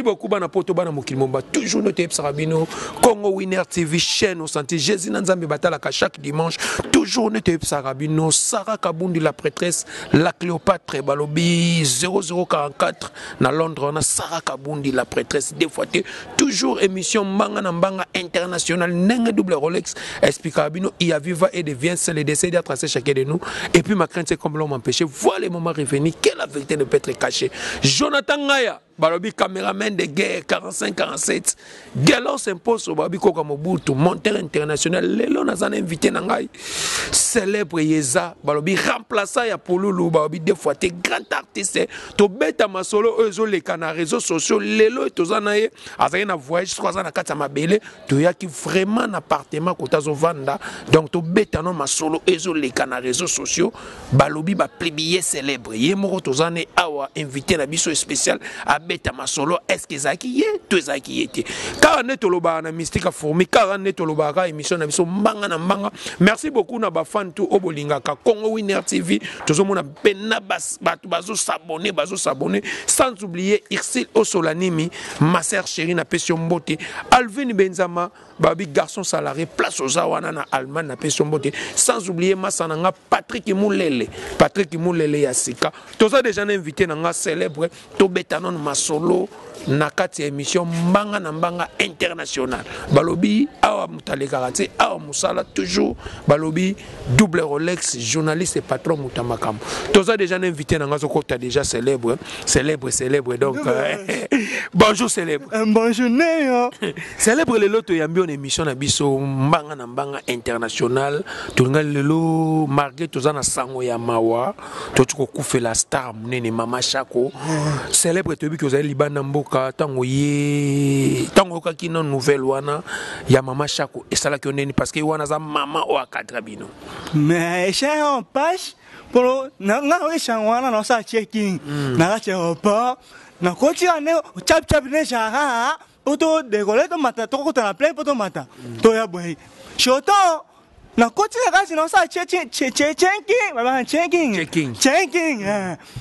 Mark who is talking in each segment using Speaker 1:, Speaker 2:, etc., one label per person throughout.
Speaker 1: beaucoup bana poto, bana mokili momba, toujours note yebisaka bino Congo Winner TV, chaîne osanti Jésus na Nzambe batalaka chaque dimanche. Toujours note yebisaka bino Sarah Kabundi, la prêtresse, la Cléopâtre, balobi 0044 na Londres na Sarah Kabundi, la prêtresse, deux fois te. Toujours émission Mbanga na Mbanga international, ndenge double Rolex expliquera bino, il y a viva et devient, c'est le décès d'être tracé chacun de nous. Et puis ma crainte, c'est comme l'homme empêché, voilà le moment revenu que la vérité ne peut être cachée. Jonathan Ngaya, balobi caméraman de guerre 45-47, Gelor s'impose, babi koka Mobutu, monteur international. Lelo naza na invité na ngai, célèbre Yeza, balobi remplaçant ya Pululu, balobi deux fois te grand artiste. Tobeta masolo oyo ezoleka na réseaux sociaux lelo, toza na ye, azalaki na voyage, soki aza na kati ya mabele, toyaki vraiment na appartement kota azovanda. Donc tobeta no masolo ezoleka na réseaux sociaux, balobi bapublier célèbre ye moko. Toza ne awa, invité na biso spécial, abeta masolo. Est ce que ezalaki ye to ezalaki ye te? Kaka nde tolobaka na Mystique ya Fourmi, kaka nde tolobaka émission na biso Mbanga na Mbanga. Merci beaucoup na bafan tu oyo bolingaka Congo Winner TV. Tozomona mpena bato bazos'abonner, bazos'abonner, sans oublier Irsil Osolanimi, ma sœur chérie, napesi yo mbote. Alvin Benzama, babi garçon salarié, place oza wana na Allemagne, napesi yo mbote. Sans oublier masa na nga Patrick Mulele, Patrick Mulele ya sika. Toza déjà na invité na nga célèbre, tobeta nano masolo na kati ya émission Mbanga na Mbanga international. Balobi awa moto alekaka te, awa mosala toujours. Balobi double Rolex, journaliste et patron, moto ya makambo. Toza déjà na invité na nga, azokota déjà, célèbre, célèbre, célèbre. Donc bonjour célèbre.
Speaker 2: Bonjour Néo.
Speaker 1: Célèbre, lelo toyambi yo na émission na biso Mbanga na Mbanga international. Tolinga lelo, malgré toza na sango ya mawa, toti kokufela star monene Mama Shako. Célèbre, toyebi ke ozali libanda mboka. Ntango ye, ntango oyokaki na nouvelle wana ya Mama Shako, esalaki yo nini? Parce que wana aza mama oyo acadrer bino.
Speaker 2: Mais echange en page polo nga oyo wana nasala checking na kati ya aéroport, nakoti wana chap chap ne jara po to décoller, tomata, tokokota na plein po tomata, toya boye shoto. Nakoti na kati, nasala checking, babanga checking.
Speaker 1: Checking.
Speaker 2: Checking,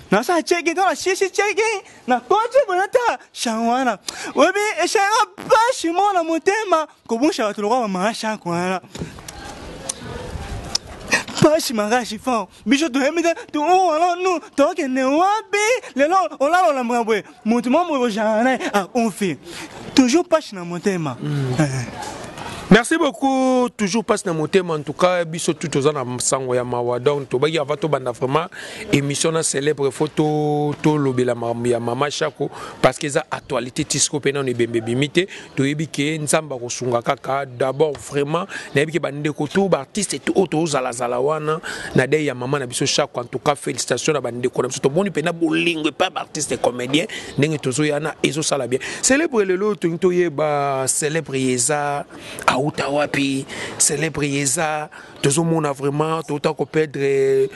Speaker 2: nasala checking to na sisi checking, nakoti boye ta shango wana. Oyebi, echange pasi moko na motema kobungisa bato lokola bamama Shako wana, pasi makasi fort. Biso toyebi te wana nu tokende wapi. Lelo olala, olambaka boye, motu mo boye kozala na ye akonfi, toujours pasi na motema.
Speaker 1: Merci beaucoup, toujours passe na motema. En tout cas biso tout toza na sango ya mawa. Donc tobaki avant tobanda vraiment émission na célèbre, faut tolobela makambo ya Mama Shako, parce que eza actualité. Tisiko mpe nano ebembe ebimi te. Toyebi ke Nzambe akosunga kaka. D'abord vraiment nayebi ke bandeko to baartiste to oyo tozalazala wana na deuil ya mama na biso Shako, en tout cas félicitation na bandeko na biso. Tomoni mpena bolingo epai baartiste comédien, ndenge tozoyana, ezosala bien. Célèbre, lelo tolingi toyeba célèbre eza auta wapi. Célèbre eza, tozomona vraiment touta koperdre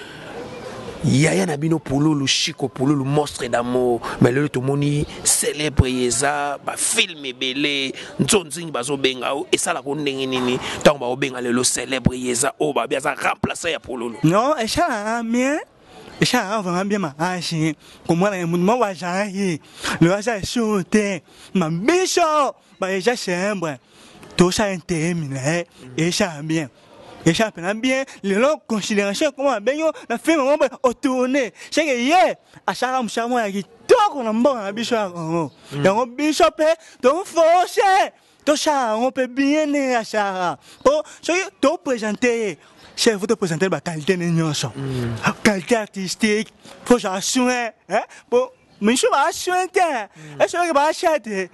Speaker 1: yaya na bino Pululu, Shiko Pululu, monstre d'amour. Mais lelo tomoni célèbre eza bafilm ebele, nzonzingi bazobenga o. Esalaka ndenge nini ntango baobenga lelo célèbre eza oyo babi aza remplaçant ya Pululu?
Speaker 2: Non, esalaka bien, esalaka vraiment bien makasi komona motu moko azalaki lelo aza esu te. Ma biso baeza célèbre, tosala intérim na ye, esala bien, esala mpena bien. Lelo considération ekoma, babengi yo na film moko boye, otourne seke ye asalaka mosala moko ya kitoko na mboka na biso ya Congo. Yango biso mpe toforce tosala yango mpe bien ndenge asalaka, mpo soki toprésente ye chef, faut toprésente baqualité ne nyonso, qualité artistique, faut zala soin po misu basoin te, esoki basoin te,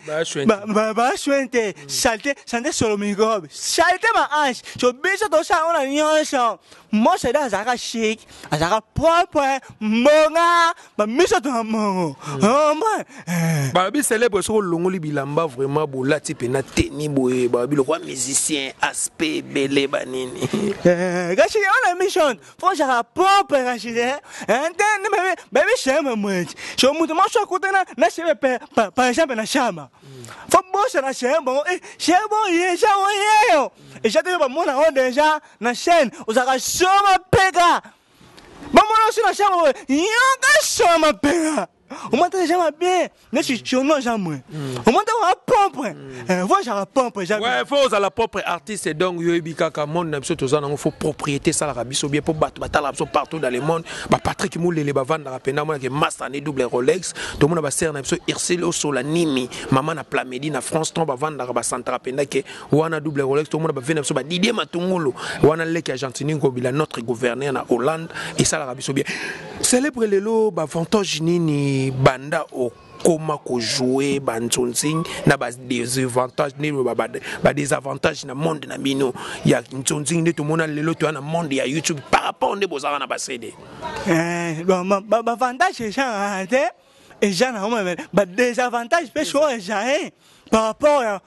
Speaker 2: basoin te, saleté sante, solo microbe, saleté ma ange. So biso tosala yango na nyonso. Mosede azalaka chic, azalaka propre, mbonga bamiso to na mbongo omoi.
Speaker 1: Balobi célèbre, soki olongoli bilamba, vraiment bolati mpena teni boye, balobi lokwa musicien, aspect ebele banini.
Speaker 2: Kasi wana mission, faut ozala propre. Kasi te nde bayebi cheme mweti, so moto moso akutana na cheme, par exemple na chama, faut bosana cheme bongo, cheme oye eza oyeyo eza te. Bamona yango déjà na chaîne, ozalaka soma peka, bamona osi na chambre boye, yoka soma peka. Omata eza mabe neti surnom eza mwe omata oa propre. Vo ozala propre eza.
Speaker 1: Ouais, faut ozala propre, artiste. Donc yoyebi kaka monde na biso toza nango, faut propriété esalaka biso bien mpo bato batalaka biso partout dans le monde. Bapatrik Molele bavandaka mpenza, amonaka master ne double Rolex. Tomona basere na biso Ursile Osola Nimi, mama na Plamedi na France, ntango bavandaka basantaka mpenza ke wana double Rolex. Tomona bave na biso Badidier Matungulu wana, leki ya Gentini Ngobila, notre gouverneur na Hollande. Esalaka biso bien. Célèbre, lelo baavantage nini banda okoma kojouer banzonzing na badésavantage nini, badésavantage na monde na bino ya nzonzing nde tomona lelo toya na monde ya YouTube par rapport nde bozalaka na baCD?
Speaker 2: Bon, baavantage eza te, eza na ngo, badésavantage mpe sikoyo eza par rapport ya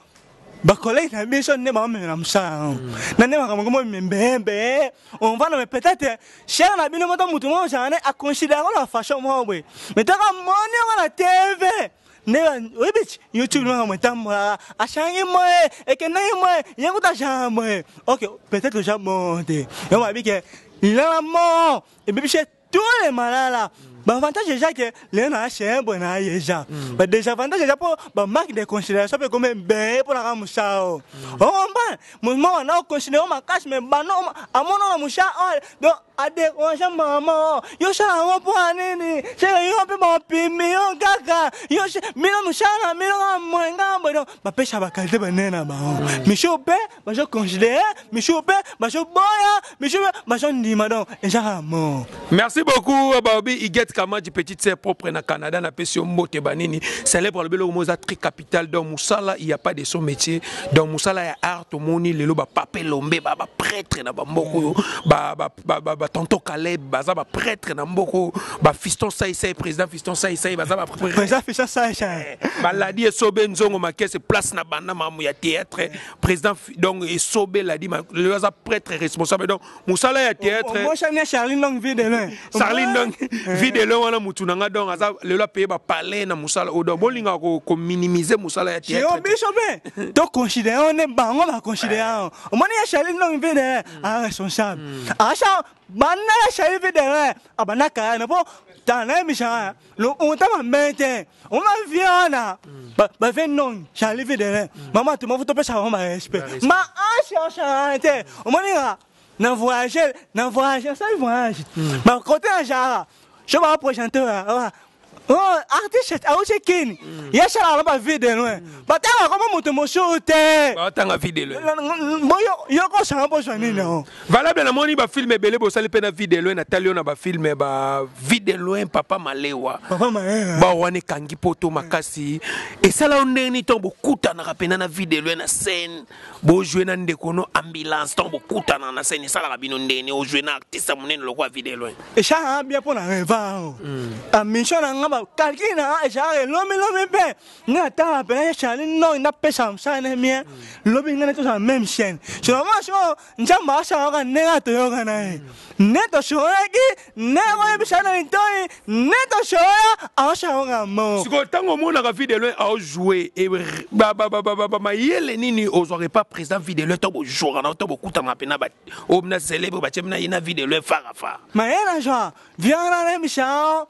Speaker 2: bacollègue na biso nde baomemela mosala yango na nde makambo ngo momembembe ovanda. Mais peut-être cher na bino moto, motu moko ozala ne aconsidère na façon moko boye, mais taka moni yango na TV nde oyebi ti YouTube makambo etambolaka, achangi moye, ekendaki moye, ye kuta azala moye. Ok, peut-être oza bon te, yango babi ke lilala mo ebebisi tous les malala. Baavantage eza ke lelo na chambre na ye eza. Badésavantage eza mpo bamanque de considération mpe ekomi ebele mpo naka mosala oyo, ocomprendre? Mouvement wana oconsidère makasi, mais bano amona na mosala oyo, donc adérange mama yo, osala yango mpo ya nini? Seke yo mpe bapimi yo kaka yo mino mosala na mino kaka mwenga boye. Donc bapesa baqualité banene na bango, misu mpe bazoconsidère, misu mpe bazoboya, misu mpe bazondima. Donc eza kaka mo.
Speaker 1: Merci beaucoup. Baobi Iget Kamaji, petite sœur propre na Canada, napesi yo mbote. Banini célèbre, alobi eloko moko eza très capital. Donc mosala, il y a pas de son métier. Donc mosala ya art, tomoni lelo bapape Lombe baprêtre na bamboka oyo, batonton Caleb baza baprêtre na mboka oyo, bafiston Saisai, président Fiston Saisai baza.
Speaker 2: Président Fiston Saisai.
Speaker 1: Baladi Esobe Nzongo Makese, place na banda mamu ya théâtre, président. Donc Esobe Ladi lelo aza prêtre responsable. Donc mosala ya théâtre.
Speaker 2: Moshania Charline Ndong, vie de loin.
Speaker 1: Charline Ndong, vie de loin wana, mutu na nga. Donc aza lelo apeye bapalais na mosala oyo. Donc bolingaka kominimiser mosala ya théâtre.
Speaker 2: Biso mpe toconsidère nde bango baconsidère. Omoni ya Charline Ndong, vie de loin, aza responsable. Asa banda ya Charline, vie de loin, abandaka ya na mpo tala nayebisaka otama mbe te. Oma vie wana bave non Charlie, vie de loin, mama tuma fo topesa bango barespect. Ma anse osala te, omoninga na voyage, na voyage, asali voyage bakote na jara so baprésente oh, artiste auti kini, ye asalaka na bavie de loin, batanga koma moto mosusu te.
Speaker 1: Batanga vie de loin.
Speaker 2: Yo kosanga mposo nini o?
Speaker 1: Valable. Namoni bafilm ebele bosali mpe na vie de loin. Natali yo na bafilm ba vie de loin, Papa Malewa.
Speaker 2: Papa Malewa.
Speaker 1: Bawana ekangi poto makasi. Esala yo ndenge nini ntango bokutanaka mpena na vie de loin na scène, bojouer na ndeko no ambulance? Ntango bokutanaka na scène, esalaka bino ndenge nini ojouer na artiste monene lokola vie de loin?
Speaker 2: Esalaka bien mpo na rêve o amission na nga, bacalcul na nga esalaka elomilomi mpe nga natala mpena Charli non, napesa mosala na mien lobi nga tozala même chaîne. Seulement so Nzambe asalaka ndenge atoyoka na ye, nde tosololaki, nde koyebisa na litoi, nde tosolola, aosalaka mo.
Speaker 1: Sikoyo ntango omonaka vie de loin aojoue, mayele nini ozwaka epa président vie de loin to bojouaka na to bokutana mpena oyo na célèbre batie na ye na vie de loin fara fara?
Speaker 2: Mayele nazwa vianga nayebisa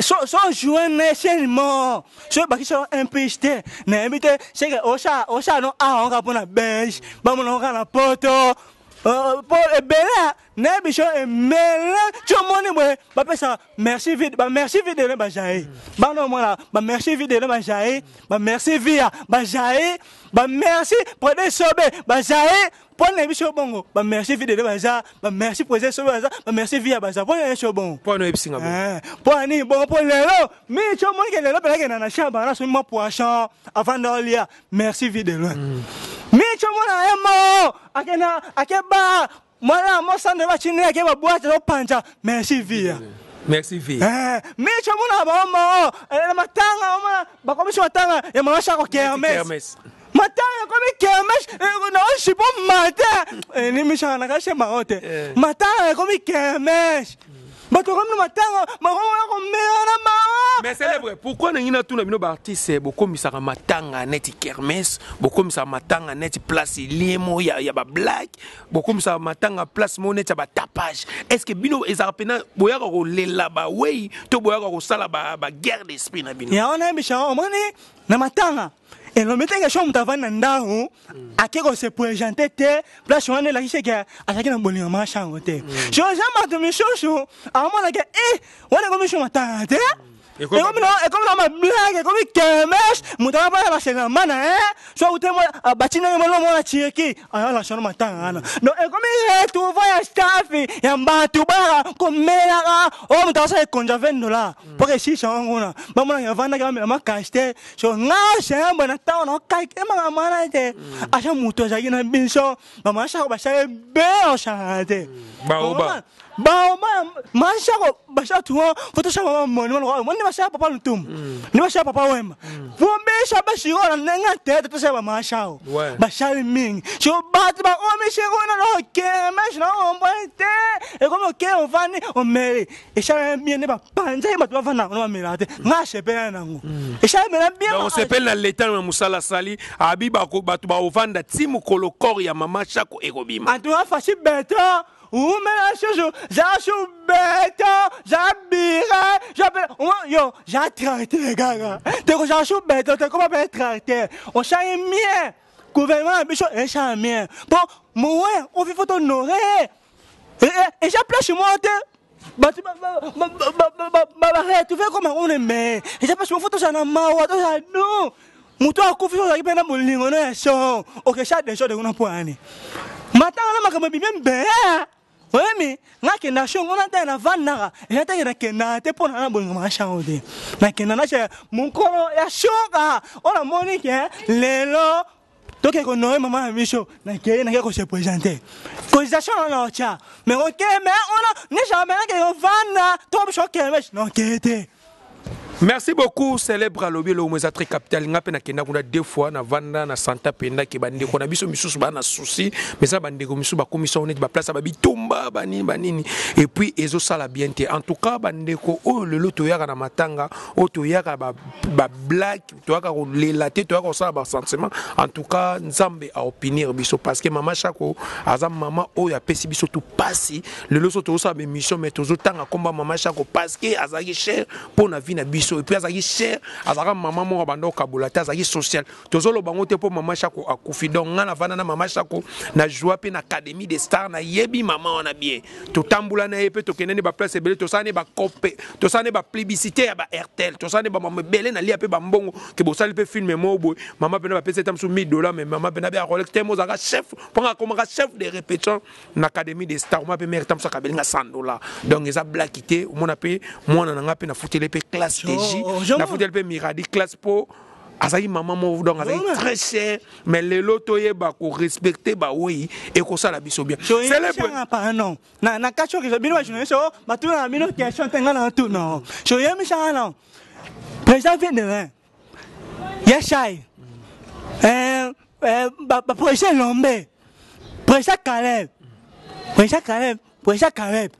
Speaker 2: so so joue na chaîne mo so bakisi un page te, nayebi te seke osala no awa kaka mpona belge bamona kaka na poto po ebele nayebi so emele ti omoni boye bapesa merci vide, bamerci vie de loin bajaye bana omona, bamerci vie de loin bajaye, bamerci via bajaye, bamerci prede sobe bajaye. Mpo na biso bongo, bamerci vie de loin baza, bamerci président sobe baza, bamerci via baza. Mpo na biso bongo.
Speaker 1: Mpo na oyebisinga bongo?
Speaker 2: Mpo na nini bongo? Mpo lelo mingi ti omoni ke lelo mpelakenda na chambre na somi mwa poisson avant olia, merci vie de loin. Mingi ti omona ye mo akenda akeba mwana mosande bacini ake baboite opanza, merci via.
Speaker 1: Merci vie.
Speaker 2: Mingi ti omona bango mo na matanga, omona bakomisi matanga ya mama Shako kermesse, matanga ekomi kermesse na osipo matin nimisaka na kashe bango te, matanga ekomi kermesse. Bato bakomi na matanga, bakomi komela na bango.
Speaker 1: Mais célèbre, pourquoi nangi natuna bino baartiste, bokomisaka matanga neti kermesse, bokomisaka matanga neti place liemo ya bablague, bokomisaka matanga place moko neti ya batapage? Est ce que bino ezalaka mpena boyaka kolela bawei to boyaka kosala baguerre d'esprit na bino?
Speaker 2: Yango nayebisa yango, omoni na matanga elombi te question moto avandi na ndako ake kose présenter te place wana, elakisi ke azalaki na bolingo mashango te. So eza bato misusu amonaka e wana ekomi so matanga te, ekomi na bablague, ekomi kermesse. Moto wana mpona baselama na ye so akute batindaki molo mona tirki ayalasa no matanga wana. Donc ekomi retrouvaille ya staff ya bato bayaka komelaka oyo moto asala ekonza 20 $ mpo ke esisa wango kuna bamonaka avandaki bamela makasi te. So nga sembo na ntango na okake makambo wana te, asa moto azalaki na biso, bamashako basala ebele osangana te.
Speaker 1: Baoba.
Speaker 2: Baoba mashako basala tuwa fo tosala bamonument lokola nde basala Papa Lutumba, nde basala Papa Wemba, po biso basikoyo na ndenge tete tosala bamashako basali mingi. So bato bakomi sikoyo na okemesi na omboi te, ekomi oke ovandi omeli, esala bien nde bapanzaki bato bavanda na bamela te. Nga asepela nango, esala mela bien.
Speaker 1: Donc osepeli na leta na mosala asali abi bato baovanda ti mokolo corps ya mama Shako ekobima.
Speaker 2: En tout cas, Fatshi Béton umela susu, za su béton, za bire, yo za tracteur kaka teko, za su béton tekoma mpe tracteur. Osali bien, gouvernement na biso esala bien mpo mowe ofi fo tohonorer. Eza place moko te bato baretrouve comme on mais eza place moko fo tozala na mawa, tozala no moto akufi so ozalaki mpe na bolingo no ya so okesa desordre kuna mpo yani matanga na makambo ebimi mbele. Oyemi nga kenda shongo na te, navandaka eza teke nakendaka te mpo na na bolingo mashango te. Nakenda na mokolo ya shoka oyo namoni ke lelo toke kohonorer mama na biso, nakei, nake kose présenter cotisation na na otya, mais okeme ona neshaka nake kovanda to biso okeme nokee te.
Speaker 1: Merci beaucoup, célèbre. Alobi eloko eza très capital. Nga mpe nakenda kuna deux fois, navanda na santa mpenza ke bandeko na biso misusu baa na souci, mais eza bandeko misusu bakomisa neti baplace ya babitumba banini banini, et puis ezosala bien te. En tout cas, bandeko oyo lelo toyaka na matanga oyo, toyaka bablague, toyaka kolela te, toyaka kosala basentiment. En tout cas, Nzambe aopunir biso, parce que mama Shako aza mama oyo apesi biso tu pasi. Lelo so tozosala baémission, mais tozotanga komba mama Shako parce que azalaki cher mpo na vie na biso, et puis azalaki cher, azalaka mama moko abanda kokabola te, azalaki social. Tozoloba yango te mpo mama Shako akufi. Donc ngai navanda na mama Shako na joie mpe na Académie des Stars, nayebi mama wana bien, totambola na ye mpe tokende ne baplace ebele, tosala ne bacope, tosala ne bapublicité ya ba Airtel, tosala ne bamama ebele nalia mpe bambongo ke bosali mpe film moko boye. Mama mpena bapesi ata mosusu 1000 $, mais mama mpena be ya Rolex te, mo ozalaka chef mpo nga akomaka chef de répétition na Académie des Stars. Oma mpe mare ta mosusu akabelinga 100 $, donc eza blague te. Omona mpe mwana na nga mpe nafuteli mpe classe TJ, nafuteli mpe Miradi classe mpo azalaki mama moko, donc azalaki très cher. Mais lelo toyeba korespecter bawei, ekosala biso bien.
Speaker 2: Célèbre na kati oyo bino bajournaliste oyo batuna na bino question te, nga na tuna so oyebisanga na président vient de rien ya Shai, baprojet Lombe, président Caleb, président Caleb, président Caleb,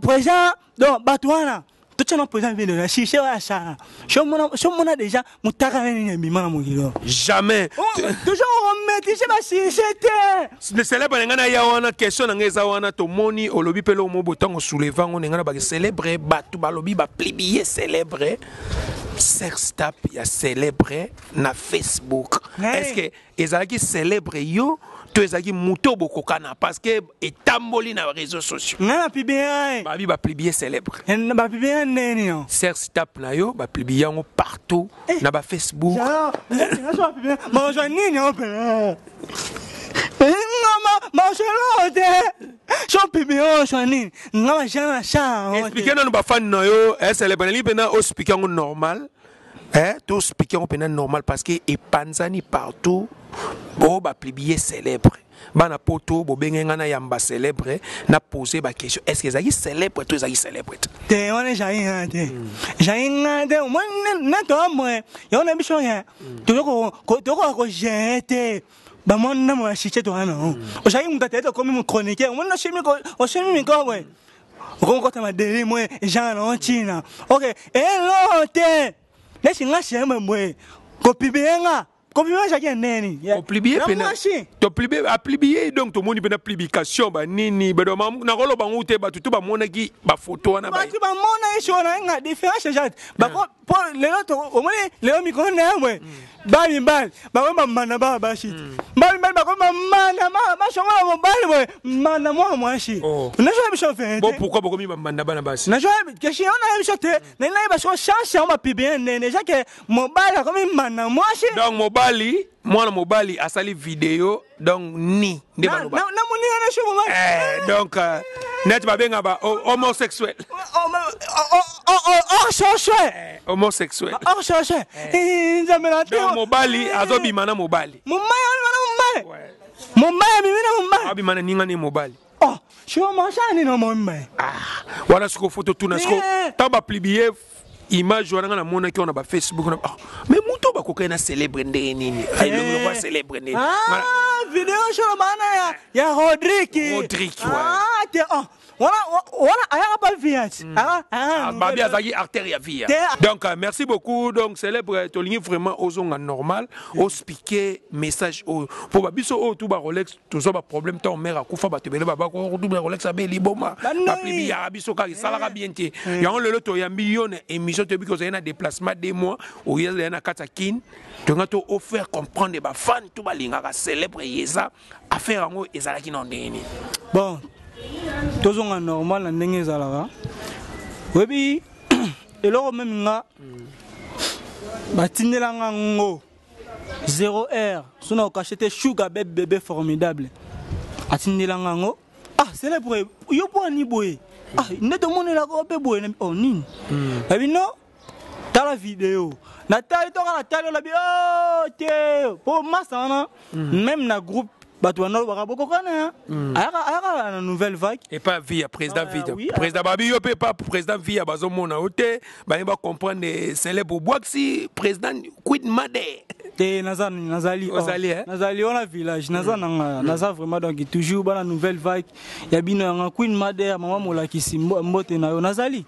Speaker 2: président, donc bato wana totia na président vient de rien chiche oyo asala so mona déjà motaka na nini ebima na mokili oyo.
Speaker 1: Jamais.
Speaker 2: Toujours okomaîtrise basujet te.
Speaker 1: Célèbre na ngai na ya wana, question na ngai eza wana. Tomoni olobi mpe eloko moko botango souleva yango na ngai na bake célèbre. Bato balobi bapublier célèbre sextape ya célèbre na Facebook. Est ce que ezalaki célèbre yo to ezalaki moto bokokana? Parce que etamboli na réseaux sociaux.
Speaker 2: Ngai napublier?
Speaker 1: Babi bapublier célèbre.
Speaker 2: Bapublier ndeni yo?
Speaker 1: Sextape na yo, bapublier yango partout na bafacebook.
Speaker 2: Bazwa nini yo pene ngama bazwelo te so publier ozwa nini? Nga bajana na sa.
Speaker 1: Explique nanu bafani na yo célèbre, nalingi mpena oexplique yango normal, toexplique yango mpena normal, parce que epanzani partout oyo bapublier célèbre. Bana poto bobenge ngai na yamba célèbre na pose baquestion: est ce que ezalaki célèbre to ezalaki célèbre te?
Speaker 2: Te, wana ezali nga te, ezali nga te. Ne toamwe yango na biso ye tozokoka kogérer te. Bamwana mo ya chiche towana nango, ozalaki moto atete okomi chroniqueur, omoni osimi micro boye. Okomokota madeli mwe jean na ntina. Ok, elo te. Neti nga shembe mbwe. Kopublier nga. Kopublier jaki neni.
Speaker 1: Kopublier pena. Topublier apublier, donc tomoni pena publication banini bado nakoloba ngo te, bato to bamonaki bafoto wana.
Speaker 2: Bato bamona esho na nga différence jate. Bako po lelo to omoni lelo mikolo na yamwe. Bali mibali bakomi bamana bana basi. Bali mibali bakomi bamana bashongola mobali boye mana mwana mwasi. Nazoya biso
Speaker 1: fe. Bon, pourquoi bokomi bamanda bana basi?
Speaker 2: Nazoya question na biso te. Nalingi nayeba soko chance yango bapublier nene eza ke mobali akomi mana mwasi.
Speaker 1: Donc mobali, mwana mobali asali video, donc ni nde baloba.
Speaker 2: Na moninga na sho mobali.
Speaker 1: Donc neti babenga ba homosexuel.
Speaker 2: Or cherche.
Speaker 1: Homosexuel.
Speaker 2: Or cherche. Nzambe na te.
Speaker 1: Donc mobali azobima na mobali.
Speaker 2: Mobali abima na mobali. Mobali abimi na mobali.
Speaker 1: Abima na ninga ni mobali.
Speaker 2: Oh, sho mashani na mobali.
Speaker 1: Ah, wana siko photo tuna siko tant ba publier image wana nga namonaki wana ba Facebook na, oh, mais moto bakokai na célèbre ndenge nini? Elongi lokwa célèbre ndenge.
Speaker 2: Ah, video sho bana ya Rodrigue.
Speaker 1: Rodrigue, ouais.
Speaker 2: Ah, te oh. Wana wana ayaka pa viat. Ah,
Speaker 1: babi azalaki artère ya vie. Donc merci beaucoup. Donc célèbre, tolingi vraiment ozonga normal, ospike message oyo po babiso oyo tu ba Rolex tozwa baproblème. Ntango mare akufa, bato ebele babako Rolex abe liboma, bapubliaka biso kaka, esalaka bien te. Yango lelo toyambi yo na émission. Toyebi kozali na déplacement 2 mois, oyezali na kati ya Kine. Tonga to ofaire comprendre bafan to balingaka célèbre yeza affaire yango ezalaki na ndenge nini?
Speaker 2: Bon, tozonga normal na ndenge ezalaka. Oyebi eloko meme nga batindelanga ngo 0 heure so na okashe te. Shuga bebe bebe formidable atindelanga yango. Ah, célèbre, yo mpo ani boye? Ah, nde tomonelaka mpe boye. Oh, nini babi? No, tala video. Natali toka, natali, olobi o te po masa wana même na groupe bato bandalobaka bokokana, ayaka na nouvelle vague.
Speaker 1: Epa vie ya président Vida, président babi yo mpe pa président Via bazomona yo te, balingi bacomprendre célèbre obwakisi président Queen Made.
Speaker 2: Te, naza, nazali.
Speaker 1: Ozali, eh?
Speaker 2: Nazali wana village, naza nanga, naza vraiment. Donc toujours bana nouvelle vague ya bino yanga Queen Mader, mama molakisi mbote na yo. Nazali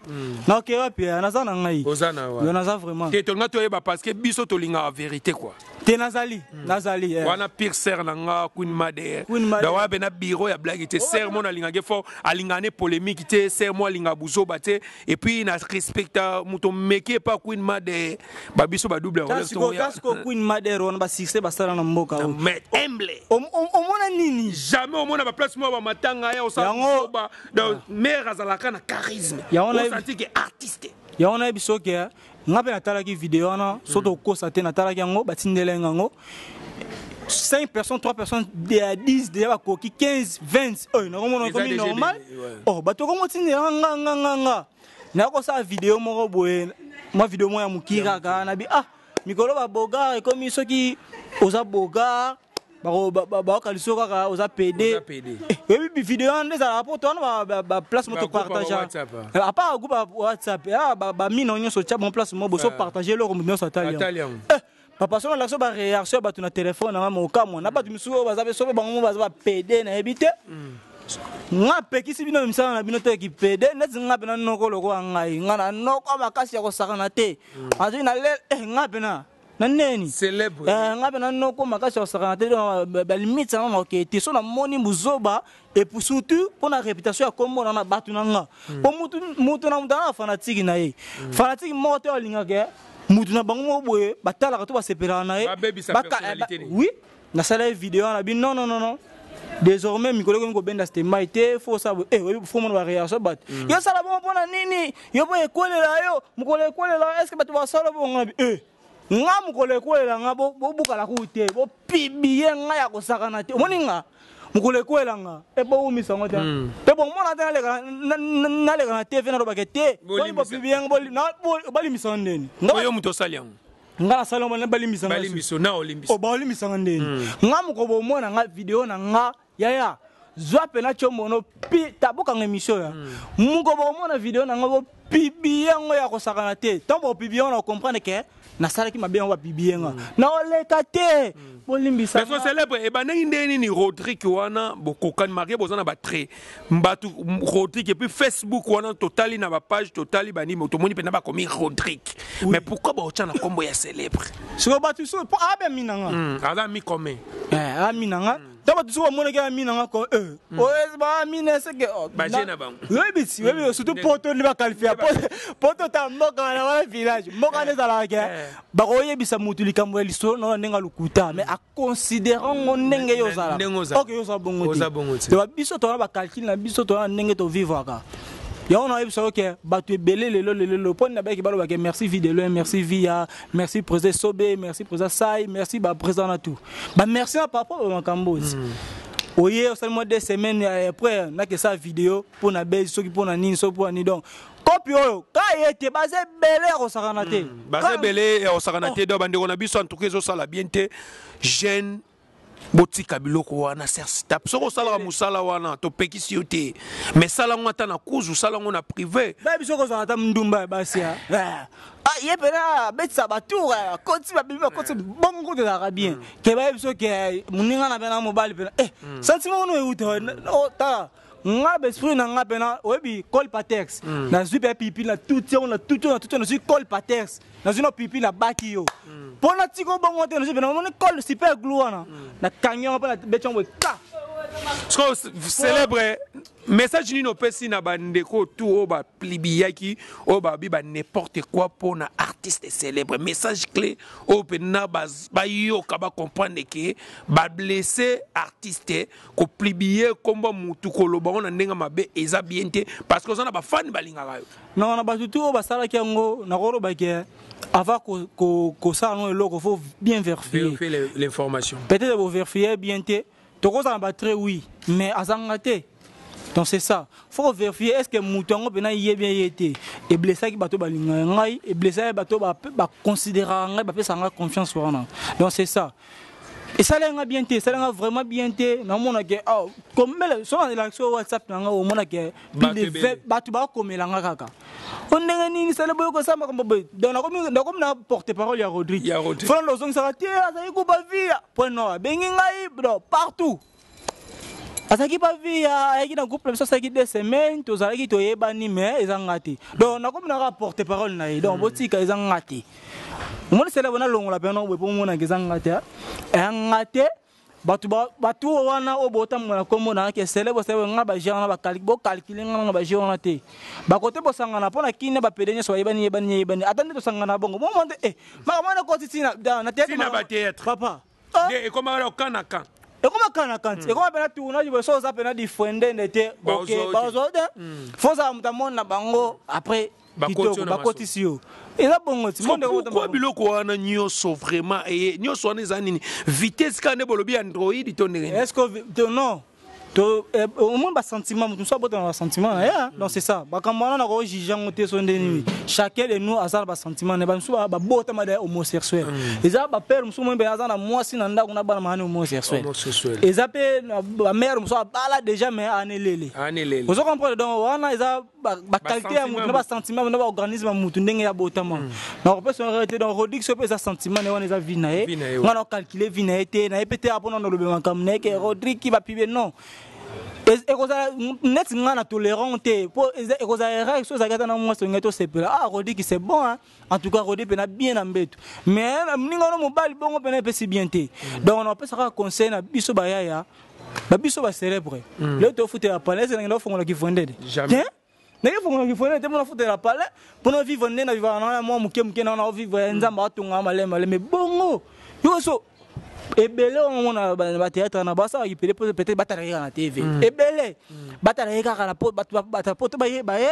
Speaker 2: naoke wapi? Naza na ngai.
Speaker 1: Oza na
Speaker 2: yo, naza vraiment.
Speaker 1: Te, tolinga toyeba parce que biso tolingaka vérité quoi.
Speaker 2: Te, nazali, nazali.
Speaker 1: Wana pire sœur na nga Queen Mader. Donc wana mpe na bureau ya blague te. Sœur mo nalingaki fort, alingaka ne polémique te. Sœur mo alingaka buzoba te, et puis na respecta moto meki epa Queen Mader, babiso badouble.
Speaker 2: Siko Queen Mader wana basuccès basala na mboka.
Speaker 1: Mais humble.
Speaker 2: Omona nini?
Speaker 1: Jamais omona baplace moko bamatanga ya osala. Donc mare azalaka na charisme, osanti ke artiste.
Speaker 2: Yango nayebi soki nga mpe natalaki video wana so tokosa te. Natalaki yango, batindela yango 5 personnes, 3 personnes, 10 déjà bakoki 15, 20 oyo nakomona ekomi normal. Oh, bato komotindela nga nga nga nga nakosala video moko boye, mwa video moko ya moki kaka. Nabi ah, mikolo babogar ekomi, soki oza bogar baoka liso kaka oza pd. Oyebi video wana nde ezalaka po to wana baplace mo topartage, à part groupe ya WhatsApp, bamino nyonso tia bon place mo boso partage eloko, moto nyonso atali yango. Papa, so nalakisa baréaction ya bato na telefone nanga, mokamwa na bato misusu oyo baza so mpe bango mo baza bapd. Nayebi te, nga apekisi bino misala na bino te kipd. Neti nga mpe na noko lokola ngai, nga na noko makasi ya kosakana te. Azwi na le nga mpe na neni nga mpe na noko makasi ya kosakana te. Balimite yango naokee te. So namoni buzoba, et puis surtout mpo na réputation ya kombo na bato na nga, mpo mutu na mutu aza na fanatique na ye. Fanatique moko te alingaka mutu na bango moko boye batalaka to basepelaka na ye. Oui, nasala ye video wana bi non, non, non, non, désormais mikolo ekomi kobenda standby te. Fo osala boye, fo mona baréaction bato. Yo sala bongo mpo na nini? Yo mpo ekwelela yo mokolo ekwelela, est ce que bato basala bongo? Na bi nga mokolo ekwelela nga, bobukala ku te, bopublier nga ya kosakana te. Omoni nga mokolo ekwela nga e bowumisa yango te mpe bomona te. Naleka na TV, nalobake te, bopublier nga, balimisa ngo ndeni?
Speaker 1: Oyo moto osali yango.
Speaker 2: Nga nasali yango, balimbisa.
Speaker 1: Nga
Speaker 2: balimbisanga ndeni? Nga moko bomona nga video na nga yaya, zwa mpena tiombono pi tabokanga émission ya moko, bomona video na nga. Bakopublier yango ya kosakana te. Ntango bakopublier yango, na comprendre ke nasalaki mabe yango, bapublier nga, naoleka te, bolimbisa.
Speaker 1: Mais célèbre ebandaki ndenge nini? Rodrigue wana bokokani marie, boza na batrait bato Rodrigue, et puis Facebook wana totali na bapage, totali banini, tomoni mpenza bakomi Rodrigue. Mais pourquoi baotya na nkombo ya célèbre?
Speaker 2: Sikoyo bato so mpo abe ami na nga.
Speaker 1: Aza ami commun.
Speaker 2: Ami na nga. Ntango bato soki bamonaki ami na nga, ko baamina seke.
Speaker 1: Baje na bango.
Speaker 2: Oyebi ti oyebi surtout poto nde baqualifier poto ta mboka wana, wana village, mboka wana ezalaka ke bakoyebisa motu likambo ya lisolo na ndenge ya lokuta, mais aconsidérant ngo ndenge yo ozala. Ok, yo oza bongo te. Biso toza bacalcul na biso, toza na ndenge tovivraka yango. Nayebisa yo ke bato ebele lelo lelo lelo mpo nini bayeki balobake merci Vie de Loin, merci Via, merci président Sobe, merci président Sai, merci baprésident na tout, bamerci na par rapport bamakambo oti oye osali mwa 2 semaines après nakesa video mpo na base, soki mpo na nini, soki mpo na nini. Donc kopi oyo ka ye te, baza ebele ya kosakana te.
Speaker 1: Baza ebele ya kosakana te. Donc bandeko na biso, en tout cas ezosala bien te. Jeune, botika biloko wana. Stap soki osalaka mosala wana, topekisi yo te, mais sala yango ata na kuzu, osala yango na privé.
Speaker 2: Bayebi soki ozala ata ndumba ya basi, ye mpena abetisa batour, akoti, babimi, bakoti bongo, kutu ezalaka bien ke bayebi soki moninga na mpena mobali mpena sentiment ono euta. Tala nga, baesprit na nga mpena oyebi col patex, nazwi mpe pipi na tuti yango, na tuti na tuti, nazwi col patex, nazwi na pipi, nabaki yo mpo natika bongo te. Nazwi mpena omoni col super glue wana, nakangi yango mpe nabeti yango boye ka.
Speaker 1: Sikoyo célèbre, message nini opesi na bandeko tu oyo bapubliaki, oyo babi ba n'importe quoi mpo na artiste célèbre? Message clé oyo mpena bayoka, bacomprendre ke bablesse artiste. Kopublier kombo mutu, koloba ngo na ndenge mabe eza bien te, parce que oza na bafani balingaka yo.
Speaker 2: Non, na bato tu oyo basalaki yango, nakolobaki avant kosala no eloko, faut bien vérifier
Speaker 1: l'information.
Speaker 2: Peut-être bovérifier bien te. Tokozala na batrait, oui, mais azanga te. Donc c'est ça, faut vérifier est ce que moto yango mpena ye bien ye te. Eblessaki bato balingaka ngai, eblessaki bato baconsidéraka ngai, bapesaka ngai confiance wana. Donc c'est ça, esalaki nga bien te, esalaki nga vraiment bien te. Namona ke oh, komela so na elakisi oyo WhatsApp na nga, omona ke bato bakomela nga kaka o ndenge nini sala boye, kosala makambo boye. Donc nakomi na porte parole ya Rodrigue. Fona ozongisaka te, azalaki kubavia point no abengi ngai partout, azalaki bavia, ayaki na groupe na biso, asalaki 2 semaines, tozalaki toyebani, mais eza nga te. Donc nakomi naka porte parole na ye. Donc botika, eza nga te. Omoni sele bona longola mpena boye mpo omonaka eza nga te, eya nga te. Bato bato wana oyo botambola na nkombo na ke célèbre, célèbre, nga baje wana bocalculer nga na baje wana te. Bakote bosangana mpo na kini bapede nyonso bayebani, yebani, yebani, ata nde tosangana bongo bomo te. Makambo wana ekoti ntina na
Speaker 1: théâtre.
Speaker 2: Papa.
Speaker 1: Ekoma kana kan.
Speaker 2: Ekoma kana kanti, ekoma mpena tournage boye. So oza mpena difrendende te, bazwa te, fo ozala moto amona na bango après kitoko bakotisi yo, eza bongo ti.
Speaker 1: Pourquoi biloko wana nyonso vraiment eye nyonso wana eza nini? Vitesse kaka nde bolobi Android to ndenge?
Speaker 2: Est ce que non, omoni basentiment, moto mosusu abotana basentiment na ye. Donc c'est ça, makambo wana nakojuge yango te. So nde nini, chacun de nous aza na basentiment na ye. Bamosusu babotama de homosexuel, eza bapère mosusu moi mpe aza na mwasi na ndako na bana maani homosexuel, eza mpe bamare mosusu abala déjà mais anelele, ozo comprendre. Donc wana eza baqualité ya motu na basentiment na baorganisme ya motu ndenge ya botama. Nakopesa yango te. Donc Rodrigue so mpe eza sentiment na ye wana, eza vie na ye. Nga na ocalcule vie na ye te, na ye mpe te mpona nalobe makambo na ye ke Rodrigue bapublier. Non, ekozala neti nga na tolérant te, mpo ekozala erreur so ozalaki ata na mwasi ongai tosepela: ah, Rodrigue c'est bon, hein? En tout cas Rodrigue mpena bien na mbeto, mais moninga wana mobali bongo mpena epesi bien te. Donc napesaka conseil na biso bayaya babiso bacélèbre lelo, tofutela palais ese nangenda kofongola kivondede te, ndenge fongola kivondede te mpona futela palais, mpona vivre nde na vivaka na mwa moke moke na ovivre. Nzambe atonga maleme maleme bongo yo so ebele wana omona bathéâtre na basalaki pele peut-être batalaki kaka na TV, ebele batalaki kaka na bato poto bayeba ye,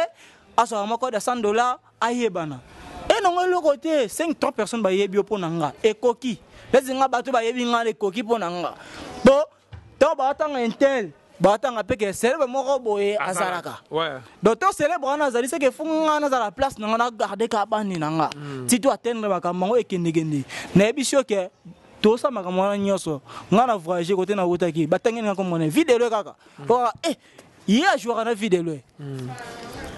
Speaker 2: azwaka moko de 100 $, ayebana e nango eloko te. 5 3 personnes bayebi yo, mpo na nga ekoki. Neti nga, bato bayebi nga ekoki mpo na nga. Po ntango baatanga intel, baatanga mpe ke célèbre moko boye azalaka. Donc to célèbre wana azali seke fu nga nazala place na nga, na garde ka bani na nga ti to atteindre makambo yango ekendekende. Nayebi so ke tosala makambo wana nyonso. Nga na voyage kote nawutaki, batangeli nga komona vidéo kaka. Ye ajouaka na vidéo.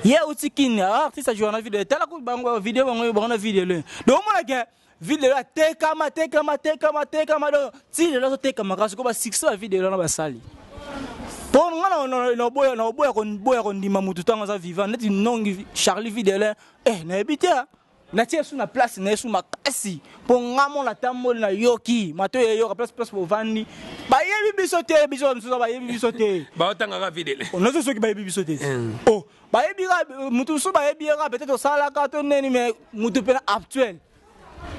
Speaker 2: Ye auti Kin, artiste ajouaka na video. Tala ku bango video bango bango na video le. Donc omona ke video atekama atekama atekama atekama, donc ti lelo azotekama kasi ko ba succès ya video wana basali. Mpo nga naoboya naoboya koboya kondima motu ntango aza vivant neti nongi Charlie Videle, eh, nayebi te. Natie su na place na ye su makasi, mpo nga mo natamboli, nayoki mato eyoka place place bovandi, bayebi biso te. Biso mosusu bayebi biso te.
Speaker 1: Baotangaka Videle.
Speaker 2: Nazo soki bayebi biso te. Oh, bayebi ka motu mosusu, bayebi ye kaka peut-être osalaka to neni, mais motu mpena actuel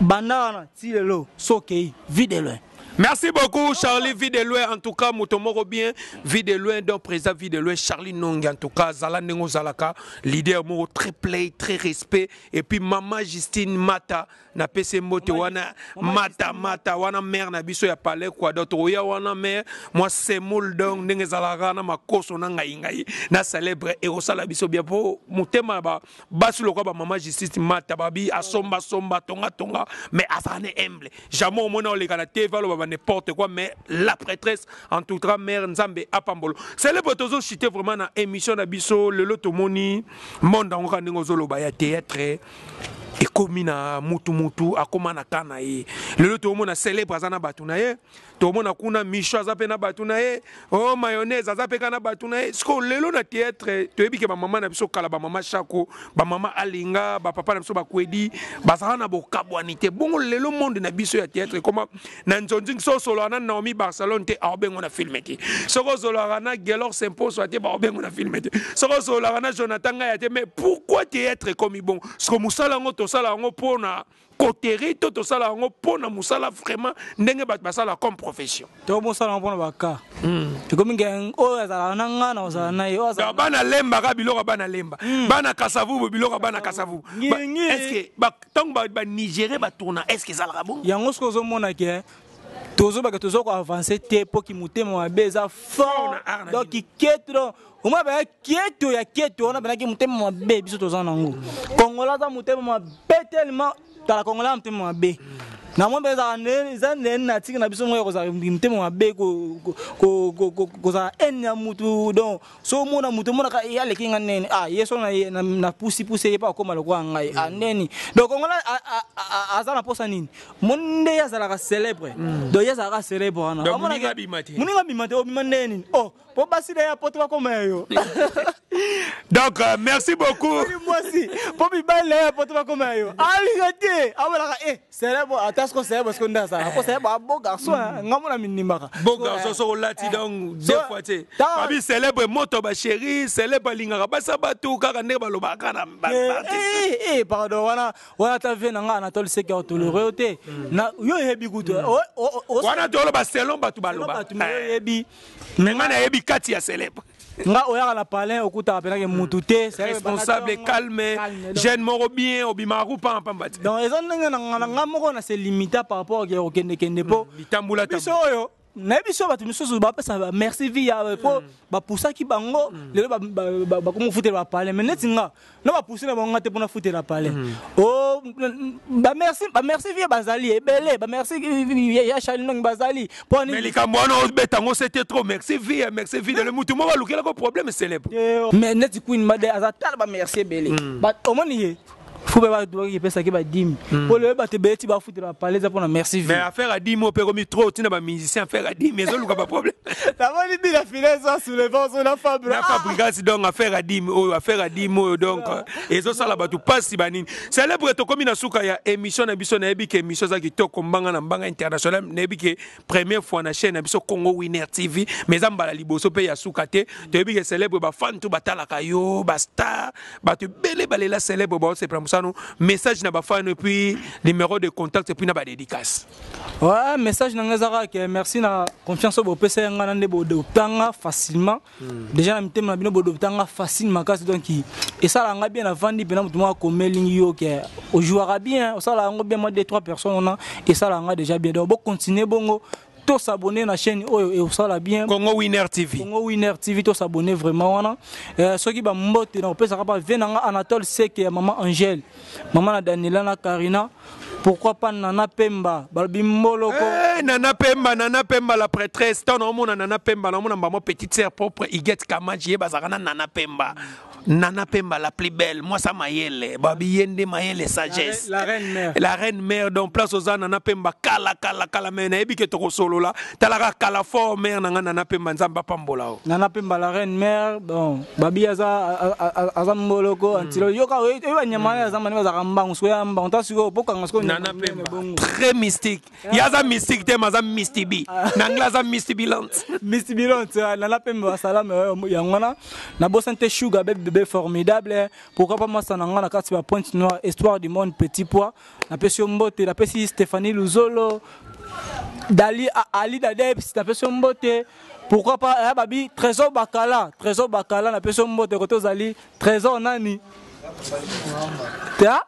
Speaker 2: banda wana ti lelo so okei Vue de Loin.
Speaker 1: Merci beaucoup Charlie Vue de Loin, en tout cas moto moko bien, Vue de Loin. Donc président Vue de Loin Charlie Nongi, en tout cas zala ndenge ozalaka, leader moko très play, très respect. Et puis maman Justine Mata, napesi mbote wana. Mata Mata wana, mère na biso ya palais quoi. Donc toya wana mère moi semoule, donc ndenge ezalaka na makoso na ngai ngai na célèbre ekosala biso bien, po motema ba basi lokwa ba mama Justine Mata babi asomba somba, tonga tonga, mais azala ne humble, jamais omona oleka na TV aloba ba n'importe quoi. Mais la prêtresse, en tout cas mère, Nzambe apambolo. Célèbre, tozochite vraiment na émission na biso lelo. Tomoni monde yango kaka ndenge ozoloba ya théâtre ekomi na mutu mutu akóma na ka na ye. Lelo toomona célèbre aza na bato na ye, tomona kuna Micho aza mpe na bato na ye, o oh, Mayonnaise aza mpe kaka na bato na ye. Sikoyo lelo na théâtre, toyebi ke bamama na biso kala, bamama Shako, bamama Alinga, bapapa na biso Bakwedi, bazala na bokabwani te. Bongo lelo monde na biso ya théâtre ekoma na nzonzingi. So osololaka na Naomi Barcelone te, aobengo na film te. Soki osololaka na Gelor Semposo te, baobengo na film te. Soki osololaka na Jonathan Ngaya te. Mais pourquoi théâtre ekomi bongo? Siko mosala yango, tosala yango mpona coterie to tosala yango mpo na mosala vraiment ndenge bato basala comme profession?
Speaker 2: Tobosala yango mpona baka ekomi nge oyo azalaka na nga na ozala na ye oyo azala.
Speaker 1: Donc, bana lembaka biloko ya bana Lemba, bana Kasavubu biloko ya bana Kasavubu.
Speaker 2: Ngingi.
Speaker 1: Est ce que ntango banigérien batourna, est ce que ezalaka bongo?
Speaker 2: Yango soki ozomona ke tozobaka, toza koavance te, mpo ki motema mabe eza fort.
Speaker 1: Na art na
Speaker 2: Donc keto, donc omona baya keto ya keto wana benaki motema mabe. Biso toza nango, Kongola aza motema mabe tellement. Tala, Kongola ya motema mabe na mwa mpe ezalaka nde eza nde na tika na biso moko ya kozala motema mabe, kozala haine ya mutu. Donc so omona mutu, omonaka ye aleki nga nene, ah, ye so na pusi pusi ye mpe akóma lokola ngai, ah, ndeni. Donc Kongola aza na posa nini? Mo nde ye azalaka célèbre, donc ye azalaka célèbre wana.
Speaker 1: Donc, moninga abima te.
Speaker 2: Moninga abima te, obima ndenge nini? Oh, po basi na ye apoto bakóma ya yo.
Speaker 1: Donc merci beaucoup.
Speaker 2: Soki mwasi, mpo mibali na ye apoto bakóma ya yo, alinga te, amonaka e célèbre ata siko célèbre siko nde azalaka po célèbre a beau garçon, nga mona mindimaka.
Speaker 1: Beau garçon, soki olati donc deux fois te. Babi célèbre moto bachéri, célèbre alingaka basa bato kaka ndenge balobaka na
Speaker 2: Eh, eh, pardon, wana wana ata ve na nga Anatole Seke atolere yo te. Na yo oyebi kutu.
Speaker 1: Wana toloba selon bato baloba.
Speaker 2: Bato me yo oyebi.
Speaker 1: Me ngai nayebi kati ya célèbre.
Speaker 2: Nga oyaka na palin, okutaka mpenake mutu te.
Speaker 1: Responsable, calme, jeune moko bien, obimaka kupamba pamba te.
Speaker 2: Donc eza ndenge na nga, na nga moko na se limita par rapport ke okendekende, mpo
Speaker 1: bitambula.
Speaker 2: Biso oyo nayebi so bato misusu bapesa ba merci vie ya mpo bapusaki bango, lelo bakomi kofutela bapalin. Mais neti nga na bapuse na bango nga te mpona futela palin. O bamerci, bamerci vie bazali ebele, bamerci ya Charlie Ndongi bazali mpo
Speaker 1: mais likambo wana obeta yango, c'était trop. Merci vie, merci vie le mutu moko alukelako problème, célèbre.
Speaker 2: Mais neti Queen Made aza, tala bamerci ebele. Omoni ye fu mpe bato epesaki badimi mpo lelo bato ebele ti bafutela bapale eza mpona merci vie.
Speaker 1: Mais affaire adimi oyo mpe ekomi trop ntina bamusicien, affaire adimi ezoluka baproblème.
Speaker 2: Namoni bina file eza soulevant ozo na Fabre.
Speaker 1: Na Fabrigas. Donc affaire adimi oyo, affaire adimi oyo, donc ezosala bato mpasi banini. Célèbre, tokomi na suka ya émission na biso. Nayebi ke émission eza kitoko, mbanga na mbanga international. Nayebi ke première fois na chaîne na biso Congo Winner TV, mais eza mbala liboso mpe ya suka te. Toyebi ke célèbre, bafan to batalaka yo, bastar, bato ebele balela célèbre, baosepela mosano. Message na bafan, et puis numéro de contact, et puis na badédicace.
Speaker 2: Ouais, message na nga eza kaka ke merci na confiance oyo bopesa ya nga na nde boadoptanga facilement. Déjà na mitema na bino boadoptanga facile makasi, donc esalaka nga bien. Navandi mpena moto moko akomelingi yo ke ojouaka bien, osalaka yango bien, moi deux trois personnes wana esalaka nga déjà bien. Donc bocontinue bongo, tosabonne na chaîne oyo eosala bien.
Speaker 1: Congo Winner TV.
Speaker 2: Congo Winner TV, tosabonne vraiment wana. Soki bambote na kopesaka ba ve na nga Anatole Seke ya mama Angèle, mama na Daniela na Karina, pourquoi pas Nana Pemba, balobi mboloko.
Speaker 1: Eh, Nana Pemba, Nana Pemba la prêtresse. Ntango naomona Nana Pemba, naomona mbamo petite sœur propre Iget Kamaji, ye bazalaka na Nana Pemba. Nana Pemba la plus belle, moi ça mayele, babi yende mayele sagesse.
Speaker 2: La reine mère.
Speaker 1: La reine mère donc place oza Nana Pemba kala kala kala mais nayebi ke toko solola, talaka kala fort mère nanga Nana Pemba Nzambe apambola o.
Speaker 2: Nana Pemba la reine mère, bon babi aza aza mboloko antilo yoka oyo nyama aza mani bazaka mbangu soya mbangu ta sikoyo pokanga sikoyo
Speaker 1: Nana Pemba très mystique. Ye aza mystique te mais aza mystibi. Na anglais aza mystibilante.
Speaker 2: Mystibilante Nana Pemba salama yango wana nabosani te Sugar Baby bébé formidable pourquoi pas masa na nga na kati ba pointe noire histoire du monde petit pois napesi yo mbote napesi Stéphanie Luzolo Dali Ali Dadebs napesi yo mbote pourquoi pas eh, babi Trésor Bakala Trésor Bakala napesi yo mbote kote ozali Trésor nani ta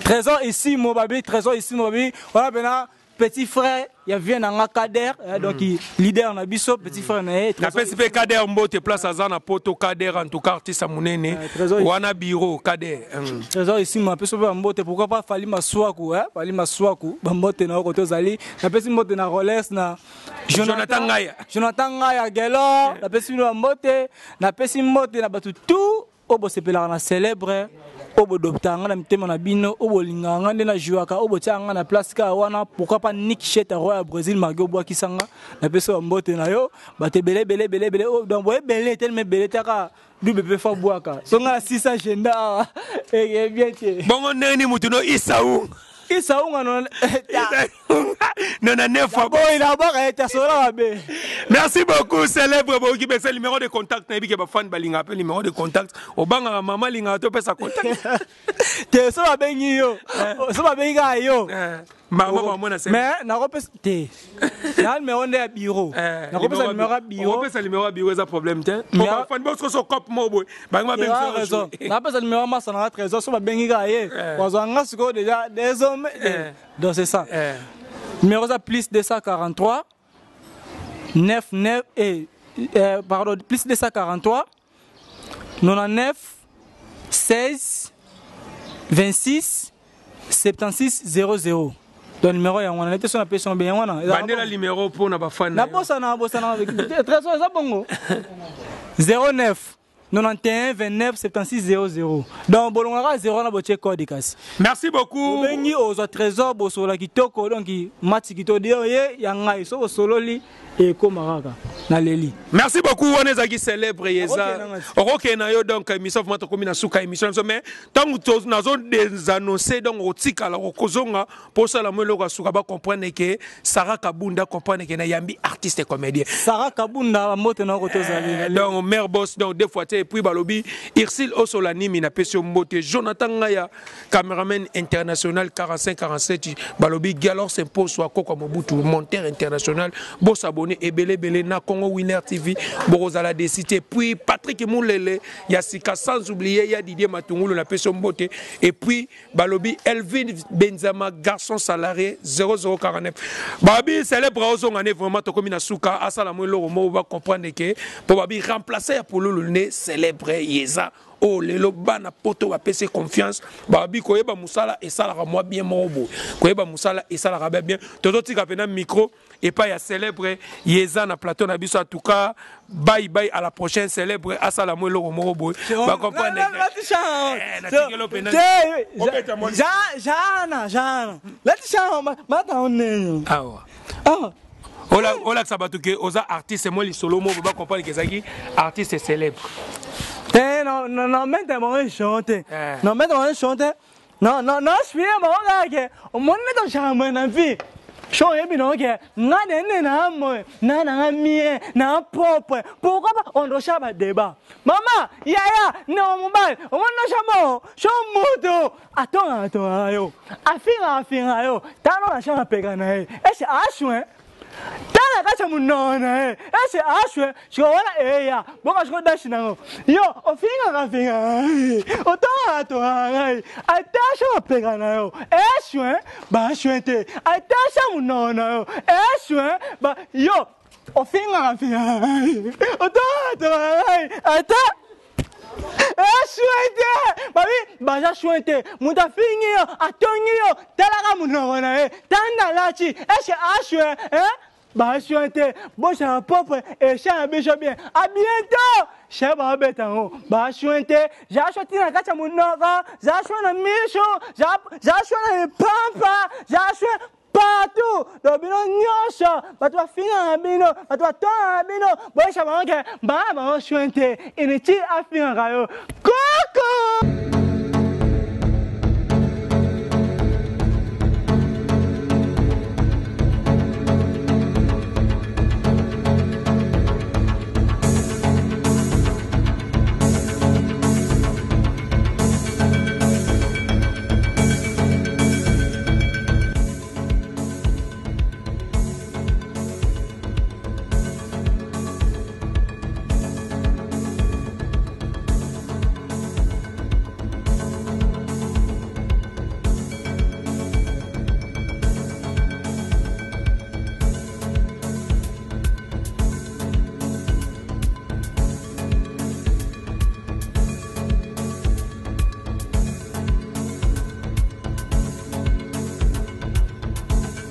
Speaker 2: Trésor Isimo babi Trésor Isimo babi wana pena petit frère ya vieux na nga Kader eh, donc leader na biso petit frère na ye
Speaker 1: napesi mpe Kader mbote place aza na poto Kader en tout cas artiste ya monene wana bureau Kader
Speaker 2: Trésor Isimo apesi mpe bambote pourquoi pas Fally Maswaku eh, Fally Maswaku bambote na yo kote ozali napesi mbote na Rolex na
Speaker 1: Jonathan Ngaya
Speaker 2: Jonathan Ngaya Gelor napesi bino bambote napesi mbote na bato tout oyo bosepelaka na célèbre oyo bodoptaka nga na mitema na bino oyo bolingaka nga nde na jouaka oyo botiaka nga na place kaka wana pourquoi pas Nick Sheta roi ya Brésil malgré obwakisa nga napesi yo mbote na yo bato ebele ebele ebele ebele oyo donc boye ebele telema ebele taka double pe fa bwaka so nga na sisa agenda awa eke bien te
Speaker 1: bongo ndenge nini motu no Isau
Speaker 2: Isaunga no
Speaker 1: nona neuf fois
Speaker 2: boy na bwaka ye te asola mabe.
Speaker 1: Merci beaucoup célèbre boyoki besa numéro de contact nayebi ke bafan balingaka mpe numéro de contact obangaka mama alingaka to pesa contact
Speaker 2: te so babengi yo so babengi kaka yo
Speaker 1: mama bamona
Speaker 2: se mais nakopesa te na numéro nde ya bureau nakopesa numéro ya bureau
Speaker 1: okopesa numéro ya bureau eza problème te po bafan bososo cop moko boye bango babengi
Speaker 2: raison napesa numéro masa nanga trésor so babengi kaka ye bazwa nga sikoyo déjà désormais donc c'est ça numéro eza plus 243 9 9 eh, pardon plus 243 99 16 26 76 00 donc numéro yango wana nete so napesi yango yango wana
Speaker 1: bandela numéro mpo na bafani
Speaker 2: nabosana bosana trésor eza bongo 09 91 29 76 00 donc bolongolaka 0 na botie code kasi
Speaker 1: merci beaucoup
Speaker 2: obengi ozwa trésor bosolola kitoko donc mati kitoko deyo ye ya ngai so bosololi ekoma kaka naleli
Speaker 1: merci beaucoup wana ezalaki célèbre eza okokende na yo donc émission vraiment tokomi na suka émission na biso mais ntango nazo désannoncer donc okotikala okozonga mpo osala mwa eloko ya suka bacomprendre ke Sarah Kabunda comprendre ke nayambi artiste comédien
Speaker 2: Sarah Kabunda bambote na oko tozali
Speaker 1: donc mère boss donc deux fois te et puis balobi Ursule Osola Nimi napesi yo mbote Jonathan Ngaya cameraman international 45 47 balobi Galor Semposo akoko Mobutu monteur international bo s'abonner ebele ebele na Congo Winner TV bokozala décité puis Patrick Moulele ya sika sans oublier ya Didier Matungulu napesi yo mbote et puis balobi Elvin Benzama garçon salarié 0049 babi célèbre ozonga ne vraiment tokomi na suka asala mo eloko moko ba comprendre ke po babi remplacer ya pululu ne célèbre yeza oyo lelo bana poto bapesi confiance babi koyeba mosala esalaka mwa bien moko boye koyeba mosala esalaka bien bien tozotika mpena micro epai ya célèbre yeza na plateau na biso en tout cas bye bye à la prochaine célèbre asala mwa eloko moko boye bacomprendre
Speaker 2: jana jana
Speaker 1: awa olakisa bato ke oza artiste mwa lisolo moko bacomprendre ke ezalaki artiste célèbre
Speaker 2: te non mete bango chante non mete bango chante non non non spire bango kaka ke omoni nete ochambre na vie so oyebi nango ke nga nene na moye na nanga mie na propre pourquoi pas on docha ba débat mama yaya ndeko mobali omoni nocha so moto atongaka tongaka yo afingaka afingaka yo tala na chambre apeka na ye ese aswe tala kati ya monoko na ye ese aswe siko wana eya bonga siko dashi nango yo ofingaka fingaka ngai otongaka tongaka ngai ata chambre apeka na yo eswe baswe te ata sa monoko na yo eswe ba yo ofingaka fingaka ngai otongaka tongaka ngai ata eswe te babi baza soin te moto afingi yo atongi yo talaka monoko na ye tanda alati ese aswe eh? Ba soin te, bozala propre echat na biso bien. A bientot! Cher baobeta yango ba soin te, za soin ti na kati ya monoko, za soin na miso, za soin na lipampa, za soin partout. Donc bino nyonso bato bafingaka na bino, bato batongaka na bino, boyebisa bango ke baa bango soin te, inutile afingaka yo. Coucou!